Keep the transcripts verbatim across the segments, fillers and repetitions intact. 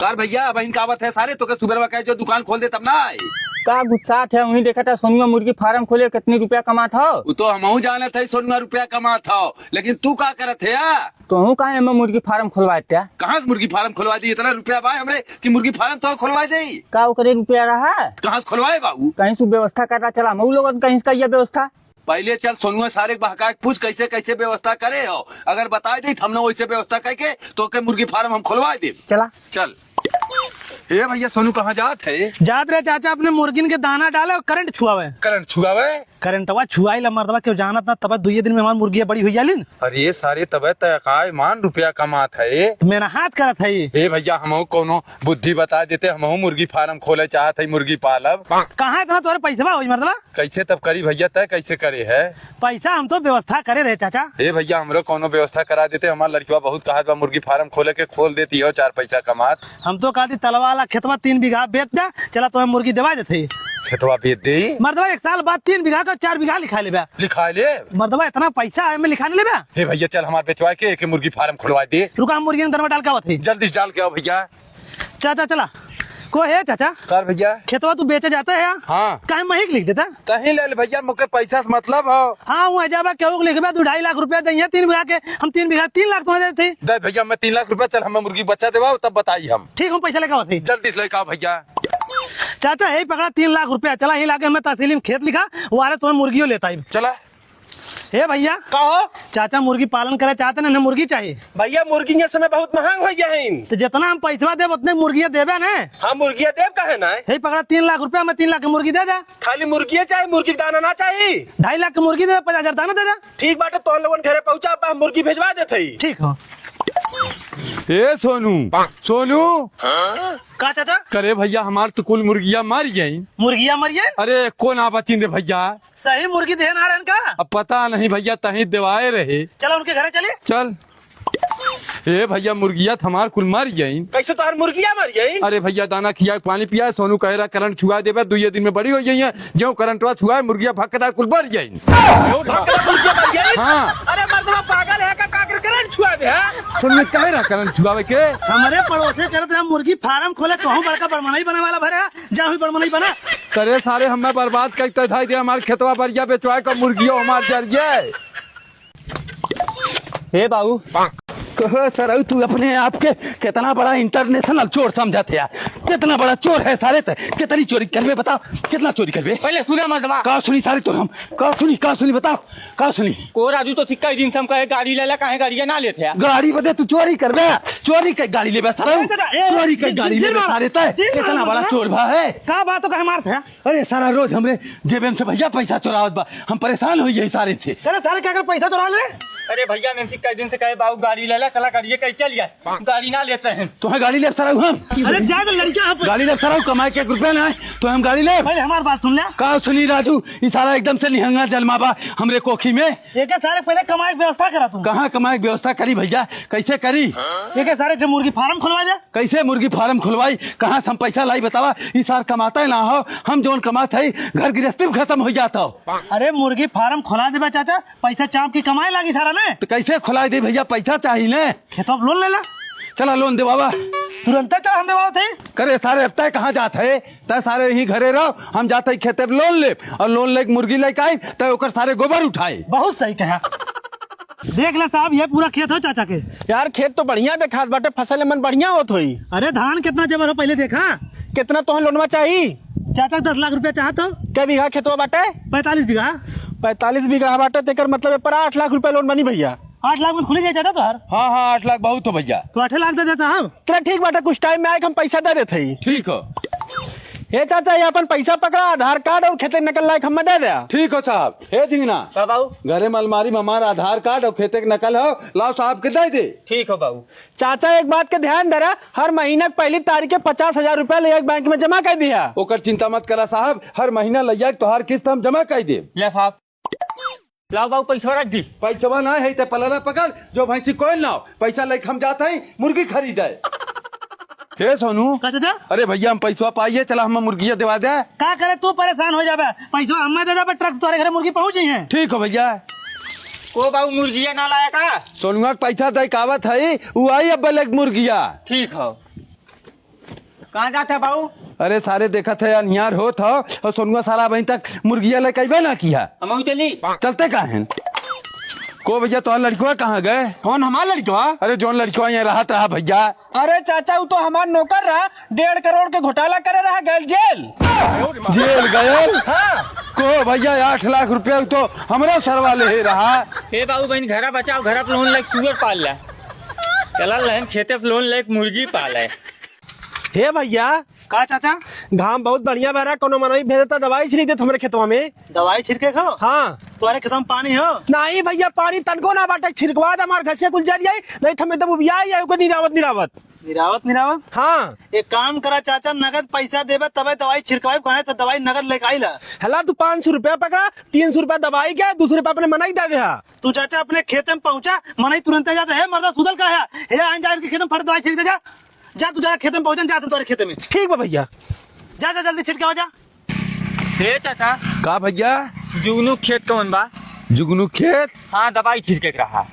का रे भइया, अबहिन का बात है सारे, तोके सुबेरवा कहे जो दुकान खोल दे तब ना आए। का गुस्सात है, वहीं देखत है सोनुआ मुर्गी फार्म खोले, कितनी रुपया कमात हो? उ तो हमहू जानत है सोनुआ रुपया कमात हो, लेकिन तू का करत है या? तोहू काहे एमे मुर्गी फार्म खोलवाए त्या? कहाँ से मुर्गी फार्म खोलवा दी? इतना रुपया बा हमरे कि मुर्गी फार्म तो खोलवा दे। का ओकरे रुपया रहा? कहाँ से खोलवाए बाबू? कहीं से व्यवस्था करना चला, मऊ लोगन कहीं से कहिया व्यवस्था। पहिले चल सोनुआ सारे के बहका के पूछ कैसे कैसे व्यवस्था करे हो, अगर बताए दे त हमने वैसे व्यवस्था करके तोके मुर्गी फार्म हम खोलवाए देब। चला। चल। ए भइया सोनू कहाँ जात है? जात रहे चाचा अपने मुर्गिन के दाना डाले और करंट छुआवे। करंट छुआवे? करंटवा छुआई ला मर्दवा, केहू जानत ना, तब दुइये दिन में हमार मुर्गिया बड़ी हुई जालिन। अरे सारे तबे त का मान रुपया कमात है। त मेहनत करत है। ए भइया हमहू कौनो बुद्धि बता देते, हमहू मुर्गी फार्म खोले चाहत है, मुर्गी पालब। कहाँ इतना तोहरे पैसवा होई मर्दवा? कैसे तब करी भइया, तय कैसे करे है? पैसा हम तो व्यवस्था करे रहे चाचा। ए भइया, हमरो कौनो व्यवस्था करा देते, हमार लड़कवा बहुत कहत बा मुर्गी फार्म खोले के, खोल देती हो, चार पैसा कमात। हम तो कहती तलवा वाला खेतवा तीन बीघा बेच दे, चला तोहे मुर्गी देवा देते। खेतवा बेच दे? मर्दवा एक साल बाद तीन बीघा का चार बीघा लिखा लेबे। लिखा ले? मर्दवा इतना पैसा है, मैं लिखा नहीं लेबे। हे भइया, चल हमार बेचवा के एक मुर्गी फार्म खुलवा दे। रुका, हम मुर्गी अंदर में डाल के आवत है। जल्दी से डाल के आओ भइया। चाचा चला। को है चाचा? का रे भइया? खेतवा तू बेचे जाता है या? हाँ। काहे मही के लिख देता? तहीं ले ले भइया, मोके पैसा से मतलब हो। हाँ, वो जाबा केहू के लिखबा, तू ढाई लाख रुपया दइहे तीन बीघा के, हम तीन बीघा तीन लाख तुम्हें देते। दे भइया, मैं तीन लाख रुपया, चल हमें मुर्गी बच्चा देवा, तब बताई हम। ठीक, हम पैसा लेके आवत है। जल्दी से लेके आओ भइया। चाचा, यही पकड़ा तीन लाख रुपया, चला यही लाके हमें तहसील में खेत लिखा, वारे तुम्हें मुर्गियों लेता ही। चला। ए भइया। का हो? चाचा मुर्गी पालन करे चाहते ना, ना मुर्गी चाहिए। भइया मुर्गी ये समय बहुत महंग हो गया है। तो जितना हम पैसवा देब उतने मुर्गिया देबे ना। हाँ मुर्गिया देब काहे ना? हे पकड़ा तीन लाख रुपया में तीन लाख के मुर्गी दे दे। खाली मुर्गिया चाहिए, मुर्गी के दाना ना चाहिए? ढाई लाख के मुर्गी दे दे, पचास हजार दाना दे दे। ठीक बाटे, तोहन लोगन घरे पहुँचा, अब हम मुर्गी भेजवा देत हई। ठीक हो। ए सोनू, सोनू। का चाचा? करे भइया हमार तो कुल मुर्गिया मर गई। मुर्गिया मर गई? अरे एको ना बचिन रे भइया। सही मुर्गी देहे ना रहन का? अब पता नहीं भइया, तहीं देवाए रहे। चलो उनके घरे चली। चल। ए भइया, मुर्गिया त हमार कुल मर गई। कैसे तोहार मुर्गिया मर गई? अरे भइया, दाना खिया, पानी पिया, सोनू कहे रहा करंट छुआ देबे, दुइये दिन में बड़ी हो गई है। जो करंटवा छुआ, मुर्गिया भक्कदा कुल मर गई। वो भक्कदा मुर्गिया मर गई? हाँ। अरे मर्दवा पागल है का, का कर करंट छुआ दे, हाँ? सोनू कहे रहा करंट छुआवे के। हमरे पड़ोसे करत रहा मुर्गी फार्म खोले, कहूँ बड़का बड़मनई बने वाला भरे, जा हुई बड़मनई बना। करे सारे हमें बर्बाद करते धाई दे, हमार खेतवा बरिया बेचवाए का मुर्गियो हमार जर गए। हे बाबू। कहो सरऊ, तू अपने आप के कितना बड़ा इंटरनेशनल चोर समझत है यार? कितना बड़ा चोर है सारे ते? कितनी चोरी करबे बताओ, कितना चोरी करबे? पहले सुना मर्दवा। का सुनी सारे तो हम? का सुनी, का सुनी बताओ, का सुनी? को राजू तो सिक्का ही दिन से हम कहे गाड़ी ले ला, काहे गाड़िया ना लेते हैं? गाड़ी बदे तू चोरी करबे? चोरी के गाड़ी लेबे सरऊ? ए, ए, ए, चोरी के गाड़ी लेबे सारे ते? कितना बड़ा चोर भा है? का बात तो कहे मारत है? अरे सारा रोज हमरे जेबे में से भइया पैसा चोरावत बा, हम परेशान हो गए सारे से। अरे सारे क्या कर पैसा चोरा ले? अरे भइया, मैं सिक्का दिन से कहे बाबू गाड़ी ले ला, चला गाड़ी कहीं चल गया, गाड़ी ना लेते हैं। तुम्हें गाड़ी ले सारा हम? अरे जा तो लड़का है। गाड़ी ले सारा, कमाए के एक रुपया ना है तो हम गाड़ी ले। पहले हमारी बात सुन ले। का सुनी राजू, ई सारा एकदम से निहंगा जन्मा बा हमरे कोखी में। एक सारे पहले कमाए की व्यवस्था करा तू। कहाँ कमाए की व्यवस्था करी भइया, कैसे करी? एक सारे के मुर्गी फार्म खुलवा जा। कैसे मुर्गी फार्म खुलवाई? कहाँ से हम पैसा लाई बतावा? ई सार कमाता है ना हो, हम जौन कमात है घर गृहस्थी में खत्म हो जाता हो। अरे मुर्गी फार्म खुला देबा चाचा, पैसा चाप के कमाए लागी सारा ने। तो कैसे खुलाई दे भइया, पैसा चाहिए ने। खेतवा पे लोन ले ला। चला लोन देवावा। तुरंत चला हम देवावत है। करे सारे अब तय कहाँ जात है? तय सारे यहीं घरे रहो, हम जाते ही खेते पे लोन लेब और लोन लेके मुर्गी लेके आई, तय ओकर सारे गोबर उठाए। बहुत सही कहा। देख ले साहब, ये पूरा खेत हो चाचा के। यार, खेत तो बढ़िया देखात बाटे, फसल एमन बढ़िया होत होई। अरे, धान कितना जबर हो, पहले देखा। कितना तोहन लोनवा चाही? चाचा, दस लाख रुपया चाहत हो। कै बीघा खेतवा बाटे? पैंतालीस बीघा। पैंतालीस बीघा बाटे, तेकर मतलब ए पर आठ लाख रुपया लोन बनी भइया। आठ लाख में खुली जाए चाचा तोहार? हाँ, हाँ, आठ लाख बहुत हो भइया। तो आठे लाख दे देता हम। चला ठीक बाटे, कुछ टाइम में आए के हम पैसा दे देत हई। ठीक हो। हे चाचा, ये अपन पैसा पकड़ा, आधार कार्ड और खेते के नकल लायक हमें दे दे। ठीक हो साहब। हे झिंगना, का बाबू? घरे में अलमारी में हमारा आधार कार्ड और खेते के नकल हो, लाओ साहब के दे दे। ठीक हो बाबू। चाचा, एक बात के ध्यान धरा, हर महीना के पहली तारीख के पचास हजार रुपया ले एक बैंक में जमा कर दिया। ओकर चिंता मत करा साहब, हर महीना ले जाके तोहार किस्त हम जमा कर दे। ले साहब। लाओ बाबू, पैसवा रख दी। पैसवा ना है, ते पलरा पकड़, जो भैंसी कोयल ना हो। पैसा लेके हम जात हई मुर्गी खरीदे। हे सोनू। का चाचा? अरे भइया, हम पैसवा पाइए, चला हम मुर्गिया देवा दे। का करे तू परेशान हो जाबे? पैसवा हमें दे देबे, ट्रक तोरे घरे मुर्गी पहुंच जाई है। ठीक हो भइया। को बाबू, मुर्गिया ना लाया का? सोनुआ के पैसा दे के आवत हई, उ आई अब लेके मुर्गिया। ठीक हो। कहाँ जात है बाऊ? अरे सारे, देखत है, अन्हियार होत ह और सोनुआ साला अबहीं तक मुर्गिया लेके अइबे ना किहा। हमहू चली। चलते काहेन? को भइया, तोहार लड़िकवा कहाँ गए? कौन हमार लड़िकवा? अरे जौन लड़िकवा यहाँ रहत रहा भइया। अरे चाचा, उ तो हमार नौकर रहा, डेढ़ करोड़ के घोटाला करे रहा, गयल जेल। जेल गयल? हाँ। को भइया, आठ लाख रुपया उ तो हमरो सरवा लेहे रहा। हे बाबू बहिन, घरा बचाओ, घरा पे लोन लेके सुअर पाल ला। चला लहन खेते पे लोन लेके मुर्गी पाले। हे भइया। का चाचा? घाम बहुत बढ़िया बा रहा, कोनो मनई भेजता दवाई छिड़क देत हमरे खेतवा में। दवाई छिड़के को? हाँ। तोहरे खेतवा में पानी हो? नहीं भइया, पानी तनको ना बाटे, छिड़कवा दे, हमार घसिया कुल जर जाई, नहीं तो हम एकदम उबिया जाई, ओकर निरावत निरावत। निरावत निरावत? हाँ। एक काम करा चाचा, नगद पैसा देबे तबे दवाई छिड़कवाई, कहे तो दवाई नगद लेके आई ला। हला तू पाँच सौ रुपया पकड़ा, तीन सौ रुपया दवाई के, दो सौ रुपया अपने मनई दे दे हा। तू चाचा अपने खेते में पहुँचा, मनई तुरंते जाता है, मर्दा सुधल का है, हे आइन जा इनके खेते में फट दवाई छिड़क दे जा। जा तू जा खेते में पहुँचा, जा तू तोरे खेते में। ठीक बा भइया। जा, जा, जल्दी छिड़के हो जा। हे चाचा। का भइया? जुगनू खेत कौन बा? जुगनू खेत? हाँ, दवाई छिड़के के रहा।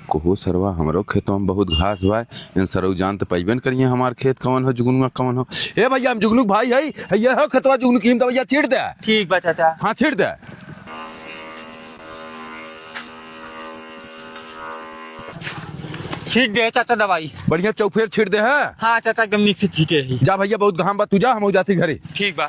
कोहो सरवा, हमरो खेतवा में बहुत घास बा। इन सरऊ जान त पइबे न करिए हमार खेत कौन हो, जुगनुआ कौन हो। ए भइया, हम जुगनू के भाई हई, हइये हो खेतवा जुगनू की, हम दवइया छीट दे। ठीक बा चाचा। हाँ, छीट दे। छीट दे चाचा दवाई। बढ़िया चौफेर छीट दे है। हाँ चाचा, एकदम नीक से छीटे ही। जा भइया, बहुत घाम बा, तू जा, हम जाती घरे। ठीक बा।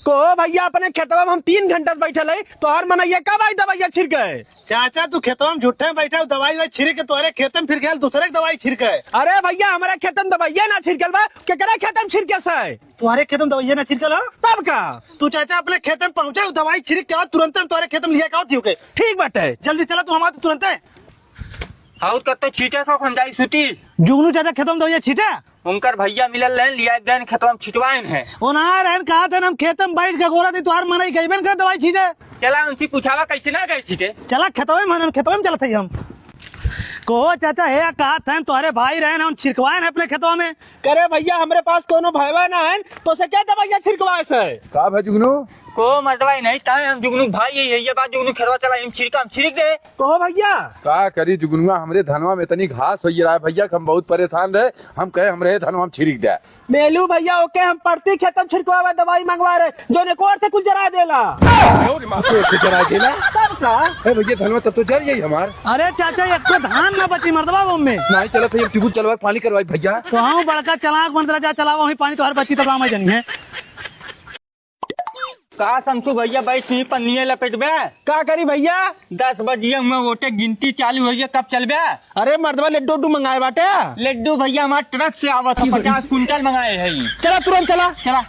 को भइया, अपने खेतवा में हम तीन घंटा से बैठल है, तोहर मनइया कब आई दवइया छिड़के? चाचा, तू खेतवा में झूठे में बैठा, दवाई वाई छिड़क के तोहरे खेते में फिर गयल, दूसरे के दवाई छिड़के। अरे भइया, हमरे खेते में दवइया ना छिड़कल बा, केकरे खेते में छिड़के से? तुम्हारे खेते में दवइया ना छिड़कल हो? तब का? तू चाचा अपने खेते में पहुँचा, दवाई छिड़क के आओ, तुरंते हम तोहरे खेते में लिया के आओ, ठीक है? ठीक बाटे। जल्दी चला तू, हम आते तुरंते। और कत्तो छीटे को हम जाई सूती। जुगनू चाचा खेतवा में दवइया छीटे? उनकर भइया मिलल रहन, लिया एक दिन खेतवा में छिटवाइन है। ओ ना रहन, कहा थे हम खेते में बैठ के गोरा दी, तुहार मनई गइबे न करे दवाई छीटे। चला उनसे पूछावा कैसे ना गए छीटे। चला खेतवे में, हम खेतवे में चलत हई हम। को चाचा हे, कहा थे तुहरे भाई रहन, हम छिड़कवाइन है अपने खेतवा में। करे भइया, हमरे पास कोनो भयवा ना है, तो से क्या दवाइया छिड़कवाए से? का भाई जुगनू? को मर्दवा ही नहीं, ताए हम जुगनू भाई ही है, ये बात जुगनू खेतवा चला, हम छिड़का, हम छिड़क दे। कहो भइया। का करी जुगनुआ, हमरे धनवा में इतनी घास होइए रहा है भइया कि हम बहुत परेशान रहे, हम कहे हमरे धनवा में छिड़क दे। मेलू भइया, ओके हम परती खेतम छिड़कवावे दवाई मंगवा रहे, जौन एक ओर से कुल जरा देला। एक ओर से जरा देला? तब का? ए भइया, धनवा तब तो जर जाई हमार। अरे चाचा, एक तो धान ना बची मर्दवा वो में। नहीं चलत है, ट्यूबवेल चलवा के पानी करवाई भइया। तो हाँ, बड़का चलाक बन रहा, जा चलावा वहीं पानी, तोहर बची तब मैं जनी है। का शमसू भइया बैठ ही पन्निये लपेटबे? का करी भइया? दस बजिया हुआ, वोटे गिनती चालू होइए, कब चलबे? अरे मर्दवा, लड्डू उड्डू मंगाए बाटे? लड्डू भइया हमार ट्रक से आवत है, पचास कुंटल मंगाए है। चला तुरंत चला। चला।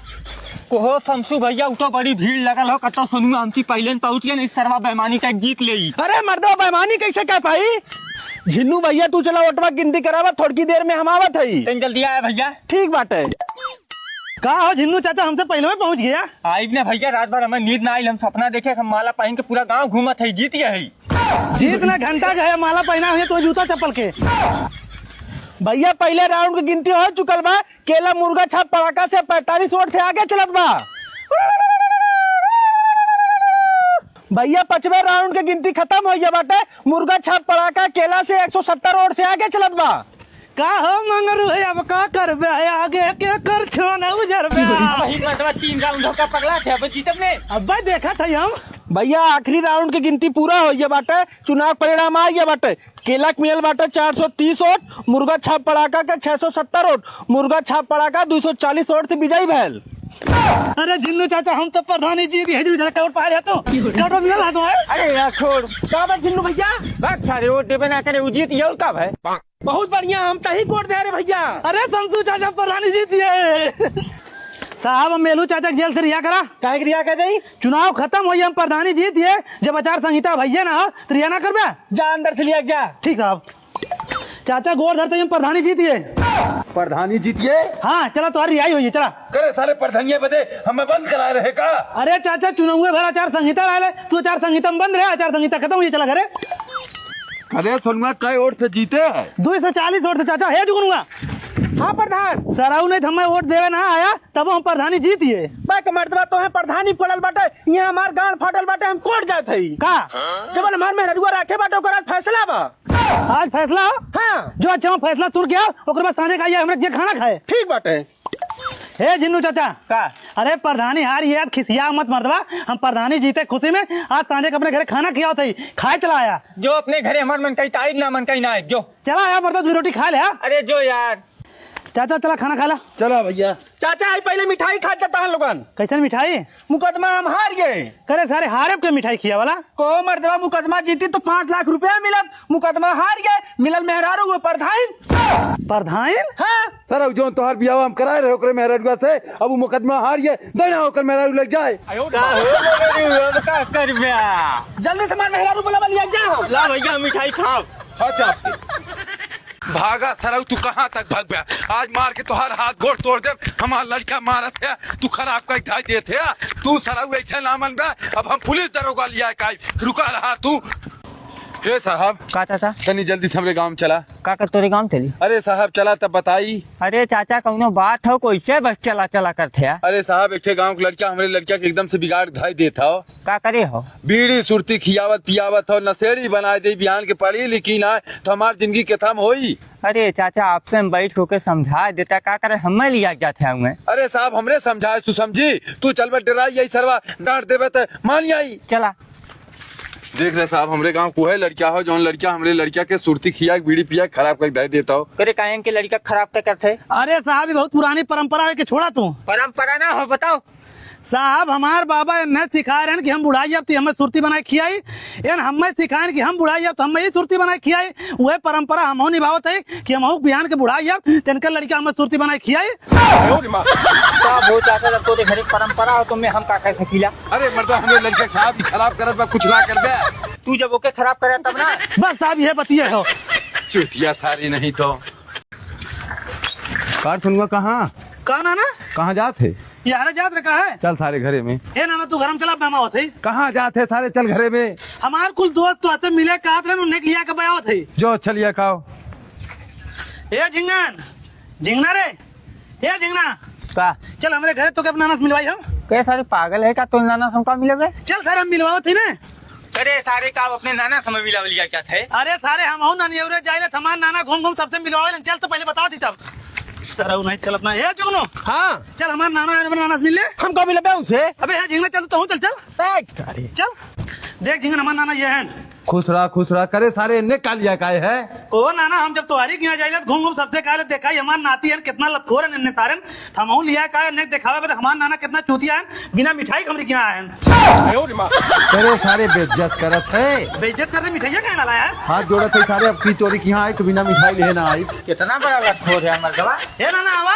कोहो शमसू भइया, उ तो बड़ी भीड़ लगल हो, कतो सुनुआ हमसी पहिले न पहुँच गए, नहीं सरवा बेईमानी का जीत लेई। अरे मर्दवा, बेईमानी कैसे कर पाई? झिन्नू भइया, तू चला वोटवा गिनती करावा, थोड़की देर में हम आवत हई। तनी जल्दी आया भइया। ठीक बाटे। का हो झिन्नू चाचा, हमसे पहिले में पहुँच गया? आइब ना भइया, रात भर हमें नींद ना आइल, हम सपना देखे, हम माला पहन के पूरा गांव घूमत है, जीत गए है। जीत ना घंटा गए, माला पहना हुए तो जूता चप्पल के। भइया, पहिले राउंड के गिनती हो चुकल बा, केला मुर्गा छाप पड़ाका से पैंतालीस वोट से आगे चलत बा। भइया, पाँचवे राउंड के गिनती खत्म हो गया बाटे, मुर्गा छाप पड़ाका केला से एक सौ सत्तर वोट से आगे चलत बा। का हो मंगरू है, अब का करबे है, आगे के कर छोन उजरबे। वही मतवा तीन राउंड होकर पगला थे, अब जीतब ने। अब्बे देखत है हम। भइया, आखिरी राउंड के गिनती पूरा हो गया बाटे, चुनाव परिणाम आ गया बाटे। केला के मिलल बाटे चार सौ तीस वोट, मुर्गा छाप पड़ाका के छह सौ सत्तर वोट, मुर्गा छाप पड़ाका दो सौ चालीस वोट से विजयी भयल। अरे झिन्नू चाचा, हम तो प्रधानी जीत गए, जो इधर का वोट पा रहे तो। का वोट मिलल है तुम्हारे? अरे यार छोड़, का बा झिन्नू भइया? बात सारे वोट देबे ना करे, उ जीत गए और का भाई? बहुत बढ़िया, हम तही वोट दे रहे भइया। अरे शमसू चाचा, प्रधानी जीत गए। साहब, हम मेलू चाचा के जेल से रिहा करा। काहे के रिहा कर देई? चुनाव खत्म होई, हम प्रधानी जीत गए। जब आचार संहिता भइया ना हो, तो रिहा ना करबे? जा अंदर से लिया जा। ठीक साहब। चाचा गोर धरते ही हम प्रधानी जीत गए। प्रधानी जीत गए? हाँ, चला तोहार रिहाई होई, चला। करे साले प्रधानिया बदे हमें बंद करा रहे का? अरे चाचा, चुनाव भर आचार संहिता रहा ले, तू आचार संहिता में बंद रहे, आचार संहिता खत्म हुई, चला घरे। अरे सोनुआ, कै वोट से जीते है? दो सौ चालीस वोट से चाचा, हे जुगनुआ। हाँ प्रधान। सराऊ नहीं तो हमें वोट देवे ना आया, तब हम प्रधानी जीत गए। बक मर्दवा, तोहे प्रधानी पड़ल बाटे, ये हमार गांड फाटल बाटे, हम कोर्ट जात हई। का? जवन हमार मेहररुआ राखे बाटे, ओकर आज फैसला बा। आज फैसला हो? हाँ। जो अच्छा हो फैसला सुन के आओ, ओकर बाद सांझे का आइए, हमरा जे खाना खाए। ठीक बाटे। हे झिन्नू चाचा। का? अरे प्रधानी हार गया, खिसिया मत मर्दवा, हम प्रधानी जीते खुशी में आज सांझे के अपने घरे खाना खियावत हई, खाए चला आया। जो अपने घरे हमार मन कही ताई ना मन कही ना आए, जो। चला आया मर्दवा, दो रोटी खा ले, हाँ? अरे जो यार। चाचा चला खाना खा ला। चला भैया। चाचा, आई पहले मिठाई खा जाता है लोगन। कैसन मिठाई? मुकदमा हम हार गए। करे सारे हारे के मिठाई खिया वाला। को मर्दवा मुकदमा जीती तो पाँच लाख रुपया मिलत, मुकदमा हार गए, मिलल मेहरारू वो परधाइन। परधाइन? हाँ। सर, अब जौन तोहार बियाह हम कराए रहे ओकरे मेहरारुआ से, अब वो मुकदमा हार गए, देना ओकर मेहरारू लग जाए। का हो मेहरारू, अब का करबे? जल्दी से हमार मेहरारू बुलावा लिया जा। ला भैया मिठाई खाओ। अच्छा आपके। भागा सरऊ, तू कहाँ तक भागबे? आज मार के तोहार हाथ गोड़ तोड़ देब। हमार लड़का मारत है, तू खराब कई धाई देत है। तू सरऊ ऐसे ना मनबे, अब हम पुलिस दरोगा लिया काई। रुका रहा तू। ए साहब। का चाचा? तनी जल्दी से हमरे गाँव में चला। का कर तोरे गाँव चली? अरे साहब चला तब बताई। अरे चाचा कौनो बात हो, कैसे बस चला चला करत है? अरे साहब एक ठे गाँव के लड़का हमरे लड़का के एकदम से बिगाड़ धाई देत हो। का करे हो? बीड़ी सुरती खियावत पियावत हो, नशेड़ी बनाए दे, बिहान के पढ़ी लिखी ना, तो हमार जिंदगी खत्म होई। अरे चाचा, आपसे हम बैठ होके समझा देता, का करे हमें लिया जाते हैं हमें। अरे साहब, हमरे समझाए तू समझी, तू चल बे डेराई, यही सरवा डांट देबे त मान आई। चला। देख रहे साहब, हमरे गाँव को है लड़का हो, जौन लड़का हमरे लड़का के सुरती खिया के बीड़ी पिया के खराब कर दे देता हो। करे काहे के लड़का खराब तय करते? अरे साहब, ये बहुत पुरानी परंपरा है कि छोड़ा तू। परंपरा ना हो, बताओ। साहब, हमार बाबा एन्हे सिखाए रहन कि हम बुढ़ाई अब ती हमें सुरती बनाए खियाई। एन हमें सिखाएन कि हम बुढ़ाई अब तो हमें ही सुरती बनाए खियाई। वह परंपरा हमहू निभावत है कि हमहू बिहान के बुढ़ाई अब तेनकर लड़का हमें सुरती बनाए खियाई। का हो चाचा, जब तोरे घरे परंपरा हो तो मैं हम का कह सकीला? अरे मर्दा, हमरे लड़के साहब ही खराब करत बा, कुछ ना कर दे। तू जब ओके खराब करे तब ना। बस साहब, ये बतिये हो। चूतिया सारी नहीं तो। कार सुनवा कहाँ? का नाना? कहाँ जात है? यार जात रे का है? चल सारे घरे में। ए नाना, तू घर में चला, मैं आवत है। कहाँ जात है सारे? चल घरे में। हमार कुल दोस्त तो आते मिले, कहत रहन उन्हें लिया के बयावत है। जो अच्छा लिया का हो। ए झिंगन, झिंगना रे, ए झिंगना। का? चल हमरे घरे, तोके अपना नाना से मिलवाई हम। के सारे पागल है का? तो नाना से हमका मिलेबे? चल सारे, हम मिलवावत है ना। अरे सारे का अपने नाना से मिलावे लिया क्या थे? अरे सारे, हमहू नानियौरे जाइले, हमार नाना घूम घूम सबसे मिलवावे लन। चल तो पहले बतावत ही तब। सरऊ नहीं चलत ना। ए जुगनू। हाँ। चल हमार नाना है, हमार नाना से मिल ले। हमका मिलबे उनसे? अबे हाँ झिंगना, चल तो तू चल, चल। ए, अरे। चल। देख झिंगन, हमार नाना ये है। खुश रहा, खुश रहा। करे सारे, इन्ने का लिया काय है? ओ नाना, हम जब तोहरी के यहाँ जाइले तो घूम घूम सबसे कहले, "देखा, ये हमार नाती है, कितना लतखोर है, इन्ने सारन।" हमहू लिया का है, इन्हें देखावे बदे हमार नाना कितना चूतिया है, बिना मिठाई के हमरी के यहाँ आए हैं। अरे सारे, बेइज्जत करत है। बेइज्जत करते मिठाइया काहे ना लाया है? हाथ जोड़त है सारे, अब की तोरी के यहाँ आए तो बिना मिठाई ले ना आई। कितना बड़ा लतखोर है मर्दवा। हे नाना, आवा।